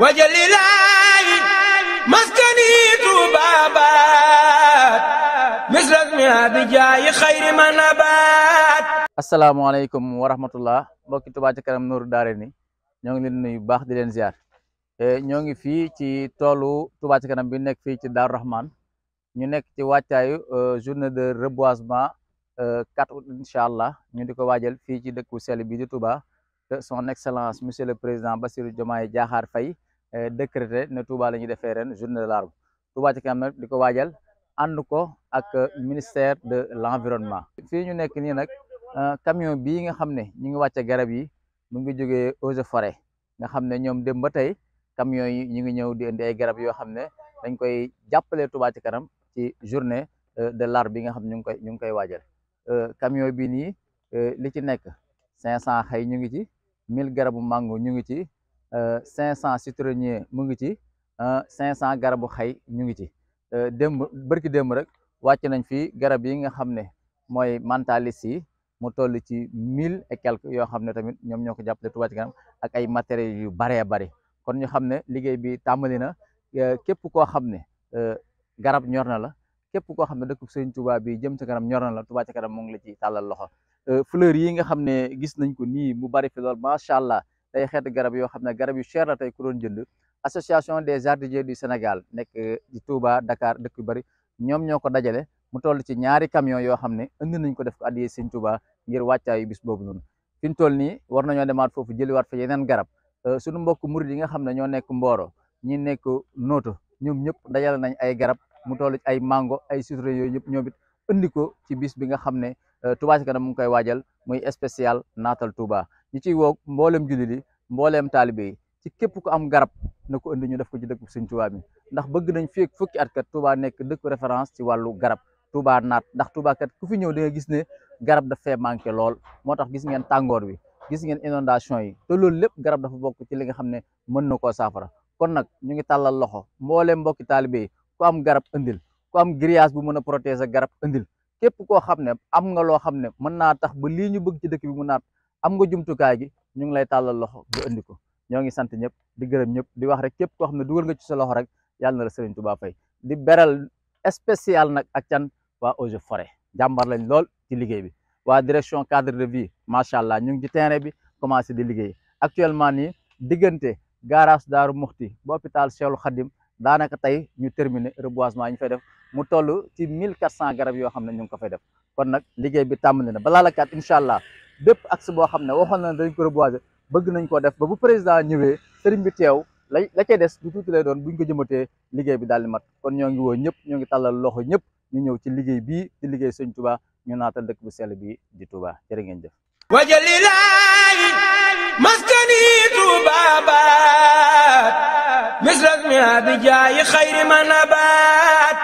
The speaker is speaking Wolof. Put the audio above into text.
wajalilaayi maskani tuubaabaat misrasmi abijaayi xayri ma nabaat. asalaamaaleykum wa rahmatullah mbokki Touba ca kanam Nourou Darayni ñoo ngi leen nuyu bu baax di leen ziar ñoo ngi fii ci toolu Touba ca kanam bi nekk fii ci Daaru Rahman ñu nekk ci wàccaayu journée de reboisement 4 août incha allah ñu di ko waajal fii ci dëkku sell bi di Touba te son excellence monsieur le président Bassirou Diomaye Diakhar Faye décrété ne Touba la ñuy defee ren journée de l'arbre. Touba ca kanam nag di ko waajal ànd ko ak ministère de l'environnement. fii ñu nekk nii nag camion bii nga xam ne ñu ngi wàcce garab yi mu ngi jógee eaux et forêt nga xam ne ñoom dem ba tey camion yi ñu ngi ñëw di indi ay garab yoo xam ne dañ koy jàppale Touba ca kanam ci journée de l'arbre bi nga xam ne ñu ngi koy waajal. camion bii nii li ci nekk 500 xëy ñu ngi ci 1000 garabu mango ñu ngi ci 500 citronnier mu ngi ci 500 garabu xay ñu ngi ci bërki démb rek wàcc nañ fi garab yi nga xam ne mooy mantalis yi mu toll ci 1000 et quelques yoo xam ne tamit ñoom ñoo ko jàppale Touba ca kanam ak ay matériels yu baree bari kon ñu xam ne liggéey bi tàmbali na képp koo xam ne garab ñor na la képp koo xam ne dëkk Sëriñ Touba bi jëm ca kanam ñor na la Touba ca kanam mu ngi la ci tàllal loxo fleur yi nga xam ne gis nañ ko nii mu bari fi lool macha allah day xeeti garab yoo xam ne garab yu cher la tey ku doon jënd association des jardiniers du Sénégal nekk ci Touba Dakar dëkk yu bari ñoom ñoo ko dajale mu toll ci 2 camions yoo xam ne indi nañ ko def ko addiyee Sëriñ Touba ngir wàccaayu bis boobu noonu fi ñu toll nii war nañoo demaat foofu jëliwaat fa yeneen garab suñu mbokk murid yi nga xam ne ñoo nekk Mboro ñi nekk Noto ñoom ñëpp dajale nañ ay garab mu toll ci ay mango ay citron yooyu ñëpp ñoom it indi ko ci bis bi nga xam ne Touba ca kanam mu ngi koy waajal muy spécial naatal Touba ñu ciy woo mboolem jullit yi mbooleem taalibe yi ci képp ku am garab na ko indi ñu def ko ci dëkk Sëriñ Touba bi ndax bëgg nañ fii ak fukki at kat Touba nekk dëkk référence ci wàllu garab Touba naat ndax Touba kat ku fi ñëw da nga gis ne garab daf fee manqué lool moo tax gis ngeen tàngoor bi gis ngeen inondation yi te loolu lépp garab dafa bokk ci li nga xam ne mën na koo saafara kon nag ñu ngi tàllal loxo mbooleem mbokki taalibe yi ku am garab indil ku am grillage bu mën a protéger garab indil képp koo xam ne am nga loo xam ne mën naa tax ba lii ñu bëgg ci dëkk bi mu naat am nga jumtukaay gi ñu ngi lay tàllal loxo nga indi ko ñoo ngi sant ñëpp di gërëm ñëpp di wax rek képp koo xam ne dugal nga ci sa loxo rek yàlla na la Sëriñ Touba fay di beral spécial nag ak can waa eaux et forêt jàmbar lañ lool ci liggéey bi waa direction cadre de vie macha allah ñu ngi ci terrain bi commencé di liggéey actuellement nii diggante garage Daaru Muxti ba hôpital Cheikhul Khadim daanaka tey ñu terminé reboisement yi ñu fay def mu toll ci 1400 garab yoo xam ne ñu ngi ko fay def kon nag liggéey bi tàmbali na balaa la kat incha allah bépp axe boo xam ne waxoon na dañ ko reboiser bëgg nañ koo def ba bu président ñëwee sëriñ bi teew la cay des du tuuti lay doon buñ ko jëmatee liggéey bi daal di mat kon ñoo ngi woo ñëpp ñoo ngi tàllal loxo ñëpp ñu ñëw ci liggéey bii di liggéey Sëriñ Touba ñu naatal dëkk bu sell bi di Touba jërë ngeen jëf wajalilaayi maskani tuubaabaat misrasmi abijaayi xayri ma nabaat.